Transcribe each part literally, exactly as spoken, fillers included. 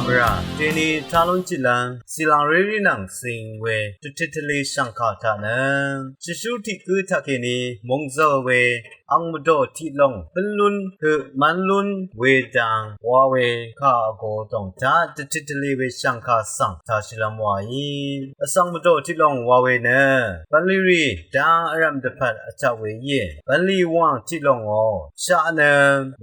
Vrá deni talun tiqlvng silang riri nvng sing we dvtit tvli shvngka taq nø shvshú tiq gǿ taqkeni mungzøl we ang mvdoq tiqlong bønlun høq mvnlun we dang wa we kà vgo dòng taq dvtit tvli we shvngka svng tashilvm waí. Vsvng mvdoq tiqlong wa we nø bvnlirì dang vrv̀m dvpvt vtvk we íe. Bvnlì wang tiqlongò shaq nø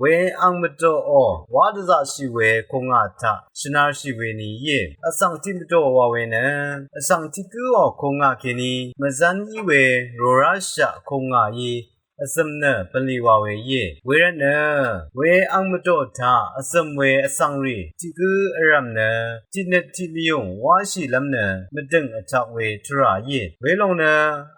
we ang mvdoqò wá dvzaqshì we kungà taq shvnarshì we ni íe. Vsvng tiq mvdoq wa we nø vsvng tiq gǿò kungà keni mvzv́n í we rorá shaq kungà í vzø̀m nø bvnlì wa we íe. Wervtnø we ang mvdoq taq vzø̀m we vsvngrì tiq gǿ vrv̀m nø tiqnøt tiqmvyùng wáshìlv́m nø mvdø̀ng vtvk we tvrà íe. Welòng nø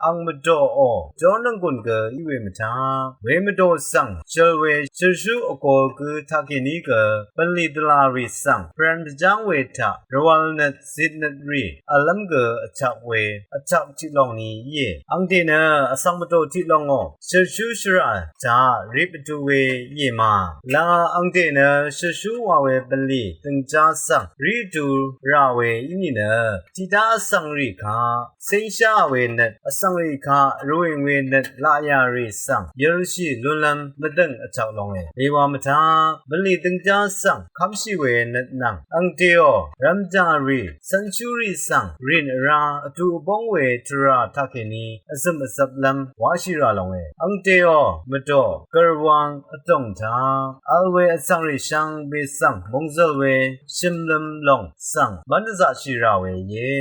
ang mvdoqò jórnònggùn gø í we mvtaq we mvdoq svng shøl we shø̀lshú vgo gǿ taqkeni gø bvnlì dvlàrì svng pvrvn dvjáng we taq rvwvlnøt zitnøt rì vlv́m gø vtvk we vtvk tiqlong ni íe. Angte nø vsvng mvdoq tiqlongò shø̀lshú shvrà taq rip vdu we íe ma. La angte nø shø̀lshú wa we bvnlì døngjá svng rí vdu rà we í nìnø tiqdá vsvngrì kaq céngshá we nøt vsvngrì kaq rvwìng we nøt laqyà rì svng yølshì lúnlv́m mvdø̀ng vtvk longe. Wewa mvtaq bvnlì døngjá svng kv́mshì we nøt nvng angteò rvmjà rì cv́nshúrì svng rìn vrá vdu vbóng we tvrà taqkeni vzø̀m vzvplv́m wáshì rà longe. Angteò mvdoq gv̀rwang vdòng taq vl we vsvngrì shvngbe svng mungzøl we shø̀mløm lòng svng mv́n dvzaqshì rà we íe.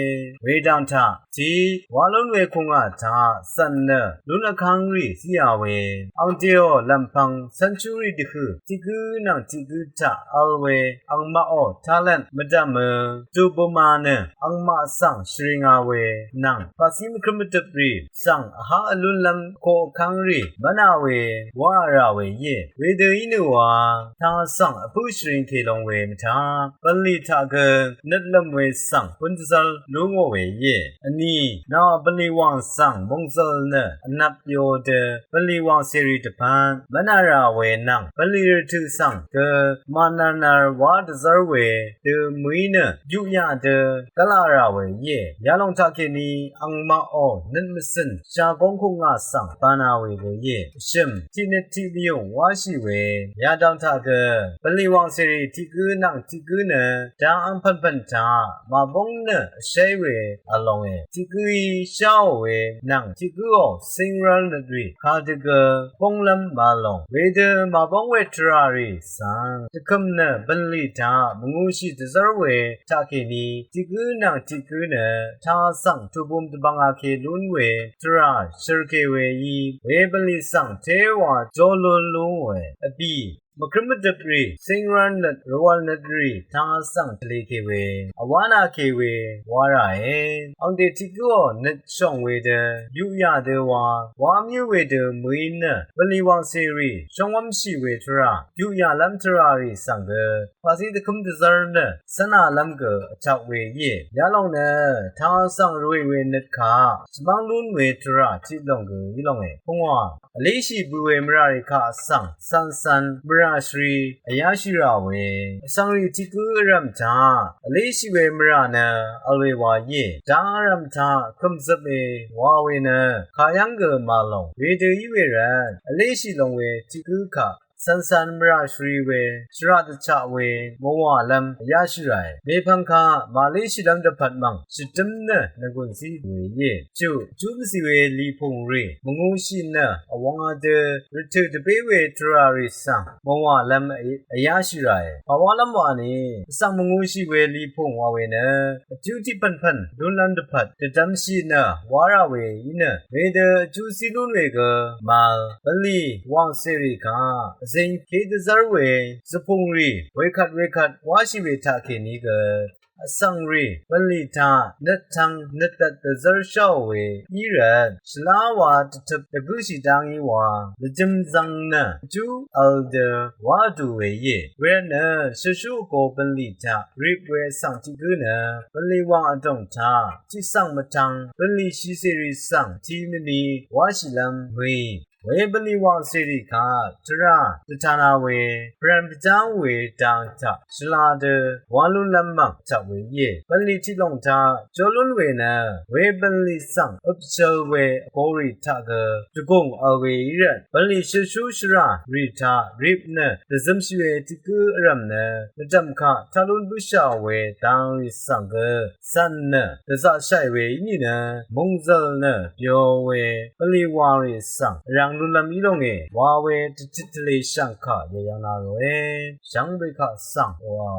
Wedang taq tiq wá lún we kungà taq cv̀n nø lún vkv́ngrì zíā we angteò lv̀mpvng cv́nshúrì dvhø̀ tiq gǿ nvng tiq gǿ taq vl we angmaqò talent mvdv̀mø dubøma nø angmaq svng shvringā we nvng paqcí mvkrøm mvdøprì svng vhá vlúnlv́m koq vkv́ngrì mv́nā we wá vrà we íe. Wedø í nø wa taq svng vpǿ shvringke long we mvtaq bvnlì taq gø nøtlø̀m we svng bǿn dvzv́r lú ngò we íe. Vní nà bvnlì wàng svng mungzøl nø vnvp yo dø bvnlì wàng cèrì dvpvt mv́nā rà we nvng bvnlì rvtøq svng gø mànarnar wá dvzv́r we dø mø̀í nø yuqyaq dø gv́laq rà we íe. Yalòng taqkeni angmaqò nøt mvcø̀n shagóng kukngà svng bānā we gø íe. Shø̀m tiqnøt tiqmvyùng wáshì we yadang taq gø bvnlì wàng cèrì tiq gǿ nvng tiq gǿ nø dang angpv̀npv̀n taq màbóng nø vshéí we vlonge. Tiq gǿí sháò we nvng tiq gǿò cíngrv́l nøt rì kadø gø bónglv́m màlòng wedø màbóng we tvrà rì svng dvkø̀m nø bvnlì taq mvngūshì dvzv́r we taqkèní tiq gǿ nvng tiq gǿ nø taq svng tubum dvbvng ake lún we tvrà shø̀rke we í we bvnlì svng téwa jó lún lú ngòe. Vbì mvkrǿm mvdøp rì cíngrv́l nøt rvwv̄l nøt rì taq svng tvleke we vwánake we wa ràe. Angdè tiq gǿò nøt shòng wedø yuqyà dø wa wá myǿ wedø mø̀í nø bvnlì wàngcè rì shóngwv́mshì we tvrà yuqyàlv́m tvrà rì svng gø paqzí dvkǿm dvzv́r nø cv́nālv́m gø vtak we íe. Yalòng nø taq svng rvwè we nøt kaq shvmv́ng lún we tvrà tiq lòng gø í longe. Pungwà vlíshì bø we mvrà rì kaq svng cv̄ncv̄n mvrà shvri vyáshì rà we vsvng rì tiq gǿ vrv̀m taq vlíshì we mvrà nø vl we wa íe. Dang vrv̀m taq kø̀mzøp we wa we nø kayv́ng gø màlòng wedø í we rvt vlíshì long we tiq gǿ kaq cv̄ncv̄n mvrà shvri we shvraq dvchaq we mvwàlv́m vyáshì ràe. Mèpvng kaq màlíshìlv́m dvpvt mv̀ng shvdǿm nø nvgùn zí we íe. Juq jú mvzì we lìpùng rì mvngūshì nø vwang dø rvtø̀ dvbé we tvrà rì svng mvwàlv́m vyáshì ràe. Pàwálv́m wani vsvng mvngūshì we lìpùng wa we nø vjú tiq pv̀npv̀n lúnlv́m dvpvt dvdvmshì nø wá rà we í nø wedø vjú zí lún we gø màvl bvnlì wàngcè rì kaq vzing ké dvzv́r we zvpùng rì wekvt wekvt wáshì we taqkèní gø vsvng rì bvnlì taq nøt tvng nøt dvt dvzv́r sháò we í rvt shvlá wa dvtøp dvgǿshì dá ngí wa dvjøm zvng nø vjú vl dø wá vdù we íe. Wervt nø shøshú vgo bvnlì taq rip we vsvng tiq gǿ nø bvnlì wàng vdòng taq tiq svng mvtvng bvnlì shicèrì svng tiq mvni wáshìlv́m mø̀í we bv̀nlì wàngcèrì kaq tvrà dvtana we pvrv̀n pvjáng we dang taq shvla dø wa lúnlv́m mv̀ng taq we íe. Bv̀nlì tiqlòng taq jolún we nø we bv̀nlì svng øpshøl we vgōrì taq gø dvgùng vl we í rvt bv̀nlì shøtshú shvrà rì taq rip nø dvzømshì we tiqgǿ vrv̀m nø dvdv̀m kaq taq lún bǿshà we dangrì svng gø cv̀n nø dvzaqshàì we í nìnø mungzøl nø byo we bv̀nlì wàngrì svng vrv̀ng lúnlv́m í longe wa we dvtit tvlē shv̀ngkà yvyv̀ng na ròe. Shvngbe kaq svng wa